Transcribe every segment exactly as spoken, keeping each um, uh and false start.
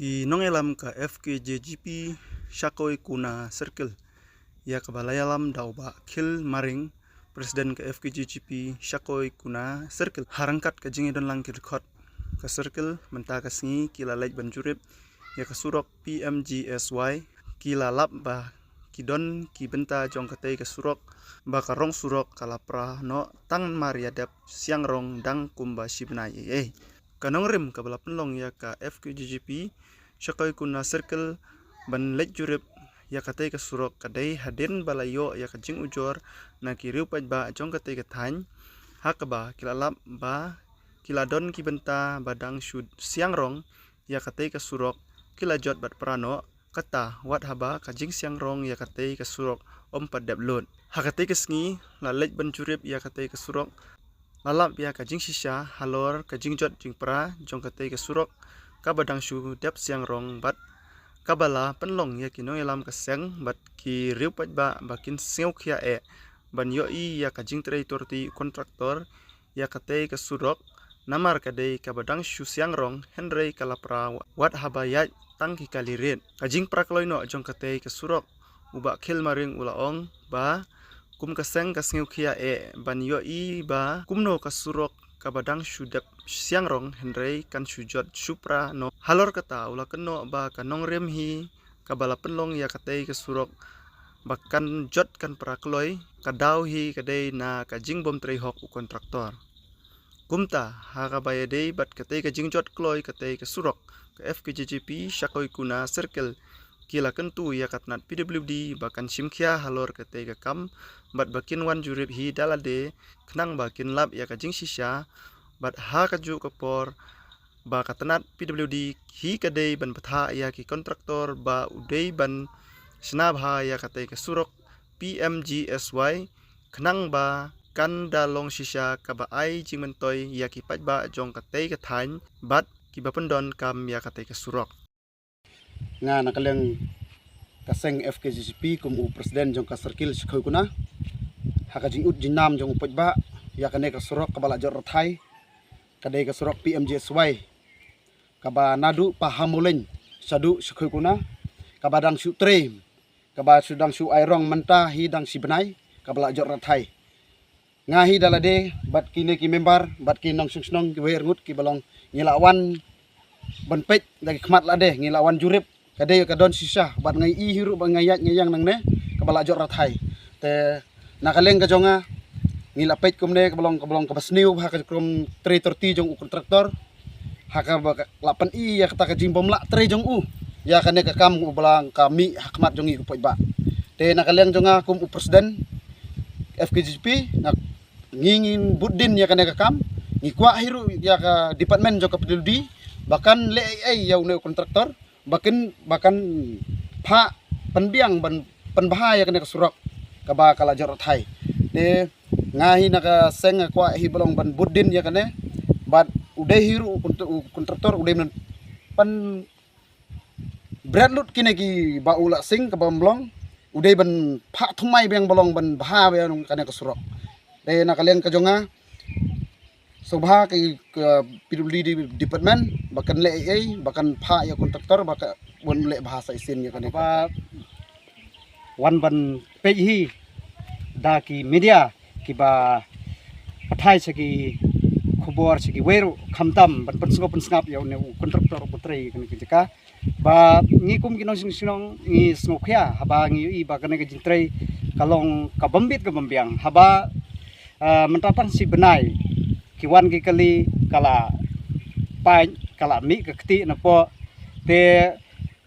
Ki nongïalam ka F K J G P Shakoi Kuna Circle, ïa kaba la ïalam da u Bah Khil Maring, President ka F K J G P Shakoi Kuna Circle, ha ryngkat ka jingïadonlang ki dkhot ka Circle mynta ka sngi, ki la leit ban jurip ïa ka surok P M G S Y. Ki la lap ba ki don ki bynta jong katei ka surok ba ka rong surok ka la pra noh tang mar ïa dep siang rong dang kumba shi bnai ei ei. Ka nongrim kaba la pynlong ïa ka F K J G P Shakoi Kuna Circle ban leit jurip ïa katei ka surok ka dei hadien ba la ïoh ïa ka jingujor na ki riew paidbah jong katei ka thaiñ, ha kaba ki la lap ba ki la don ki bynta ba dang shu siang rong ïa katei ka surok, ki la jot bad pra noh, kata wat haba ka jingsiang rong ïa katei ka surok ym pat dep lut. Ha katei ka sngi la leit ban jurip ïa katei ka surok, la lap ïa ka jingshisha halor ka jingjot jingpra jong katei ka surok kaba dang shu dep siang rong bad kaba la pynlong ïa ki nongïalam ka seng bad ki riew paidbah ba kin sngewkhia eh ban ïohi ïa ka jingtrei torti kontraktor ïa katei ka surok, namar ka dei kaba dang shu siang rong hynrei ka la pra wat haba ïaid tang ki kali rit. Ka jingpra kloi noh jong katei ka surok, u Bah Khil Maring u la ong ba kum ka seng ka sngewkhia eh ban ïohi ba kumno ka surok kaba dang shu dep siang rong hynrei kan shu jot shu pra noh. Halor kata u la kynnoh ba ka nongrim hi kaba la pynlong ïa katei ka surok ba kan jot kan pra kloi, ka daw hi ka dei na ka jingbym trei hok u kontraktor. Kumta ha kaba ïadei bad katei ka jingjot kloi katei ka surok, ka F K J G P Shakoi Kuna Circle ki la kyntu ïa ka tnat P W D ba kan shimkhia halor katei ka kam bad ba kin wan jurip hi da lade khnang ba kin lap ïa ka jingshisha. Bad ha kajuh ka por ba ka tnat P W D hi ka dei ban bthah ïa ki kontraktor ba u dei ban shna bha ïa katei ka surok P M G S Y khnang ba kan da long shisha kaba ai jingmyntoi ïa ki paidbah jong katei ka thaiñ bad kiba pyndonkam ïa katei ka surok. Nga na ka liang ka seng F K J G P kum u President jong ka Circle Shakoi Kuna, ha ka jingud jingnam jong u paidbah ïa kane ka surok kaba la jot rathai, ka dei ka surok P M G S Y kaba naduh Pahamulein shaduh Shakoi Kuna, kaba dang shu trei, kaba shu dang shu ai rong mynta hi dang shi bnai kaba la jot rathai. Nga hi da lade bad kine ki member bad ki nongshong shnong kiwei arngut kiba long, ngi la wan ban peit da ki khmat lade, ngi la wan jurip, ka dei ka don shisha bad nga ïohi hi ruh ba nga ïaid nga ïeng nangne kaba la jot rathai. Te na ka liang ka jong nga, ngi la peit kumne kaba long, kaba long kaba sniew ha ka kum trei torti jong u kontraktor, ha kaba la pyni ïa kata ka jingbym lah trei jong u ïa kane ka kam uba la ka mih ha khmat jong ngi ki paidbah. Te na ka liang jong nga kum u President F K J G P, nga, ngi ngin bud din ïa kane ka kam. Ngi kwah hi ruh ïa ka department jong ka P W D ba kan leh ei ei ïa une u kontraktor ba kin, ba kan phah pynbiang ban pynbha ïa kane ka surok kaba ka la jot rathai. Te nga hi na ka seng nga kwah hi ba long ban bud din ïa kane bad u dei hi ruh u kontr-, u kontraktor u dei ban pynbret lut kine kiba u la sing kaba ym long, u dei ban phah thymmai biang ba long ban bha biang kane ka surok. Te na ka liang ka jong nga, sngewbha ki, ka P W D department ba kan leh ei ei, ba kan phah ïa kontraktor ba ka wan leh bha sa shisien ïa kane ka. Ba wan ban peit hi da ki media kiba pathai sha ki khubor sha kiwei ruh khamtam ban pynsngew pynsngap ïa une u kontraktor uba trei kane ka jaka. Ba ngi kum ki nongshong shnong ngi sngewkhia haba ngi ïohi ba kane ka jingtrei ka long ka bym bit ka bym biang. Haba, ah, mynta tang shi bnai ki wan ki kali ka la pait, ka la mih ka kti napoh. Te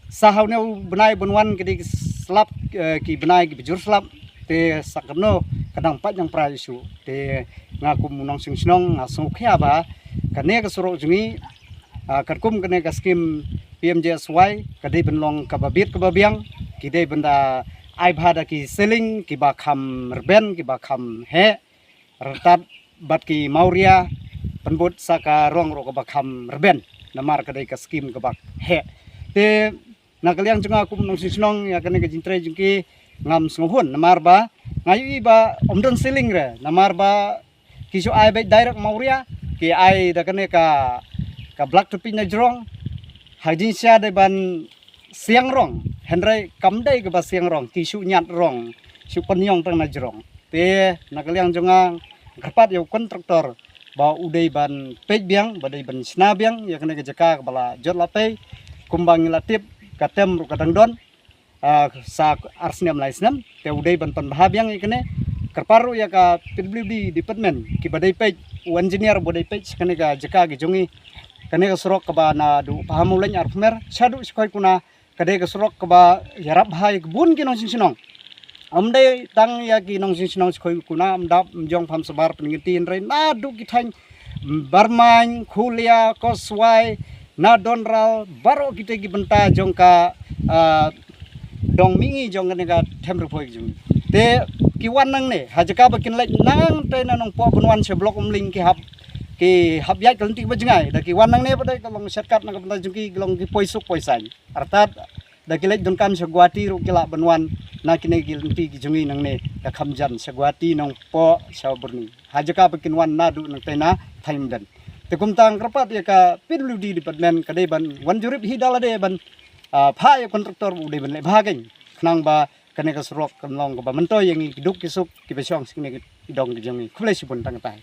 sa ha une u bnai ban wan ki dei ki slap, eh, ki bnai kiba jur slap. Te sa kano ka dang pait dang pra ïa shuh. Te nga kum u nongshong shnong nga sngewkhia ba kane ka surok jong ngi, ah, katkum kane ka skim P M G S Y ka dei ban long kaba bit kaba biang, ki dei ban da ai bha da ki ceiling kiba kham rben kiba kham heh, rtat bad ki mawria, pynbud sa ka rong ruh kaba kham rben namar ka dei ka skim kaba heh. Te na ka liang jong nga kum nongshong shnong ïa kane ka jingtrei jong ki ngam sngewhun namar ba nga ïohi ba ym don ceiling re namar ba ki shu ai beit direct mawria, ki ai da kane ka, ka black topping na jrong. Ha jingshisha dei ban siang rong, hynrei kam dei kaba siang rong, ki shu ñiad rong, shu pynïong tang na jrong. Te na ka liang jong nga, kyrpad ïa u kontraktor ba u dei ban peit biang, ba dei ban shna biang ïa kane ka jaka kaba la jot la pei. Kumba ngi la tip, ka tem ruh ka dang don, ah, sa ar snem lai snem, te u dei ban pynbha biang ïa kane. Kyrpad ruh ïa ka P W D department, kiba dei peit, u engineer ba dei peit sha kane ka jaka ki jong ngi, kane ka surok kaba naduh Pahamulein Arphewmer shaduh Shkoi Kuna, ka dei ka surok kaba ïarap bha ïa ki bun ki nongshong shnong. Ym dei tang ïa ki nongshong shnong Shkoi Kuna, Umdap, Umjong, Pamsabar, Pynngeti, hynrei naduh ki thaiñ Barmaiñ, Khulia, Koswai, na Donral, baroh kita ki bynta jong ka, ah, dong mihngi jong kane ka Them Ri Phoi jong ngi. Te ki wan nangne, ha jaka ba kin leit nangta na Nongpoh ban wan sha Block Umling, ki hap, ki hap ïaid ka lynti ba jngai, da ki wan nangne ba dei ka long shortcut na ka bynta jong ki, ki long ki poi suk poi saiñ. Artat da ki leit donkam sha Guwahati ruh ki lah ban wan na kine ki lynti ki jong ngi nangne, ka Khamjan sha Guwahati, Nongpoh, sha Burni. Ha jaka ba kin wan naduh nangta na Thaiñ Umden. Te kumta nga kyrpad ïa ka P W D department, ka dei ban wan jurip hi da lade ban, ah, phah ïa kontraktor ba u dei ban leh bha kein, khnang ba kane ka surok kan long kaba myntoi ïa ngi ki duk ki suk kiba shong sha kine ki dong ki jong ngi. Khublei shibun tang katta.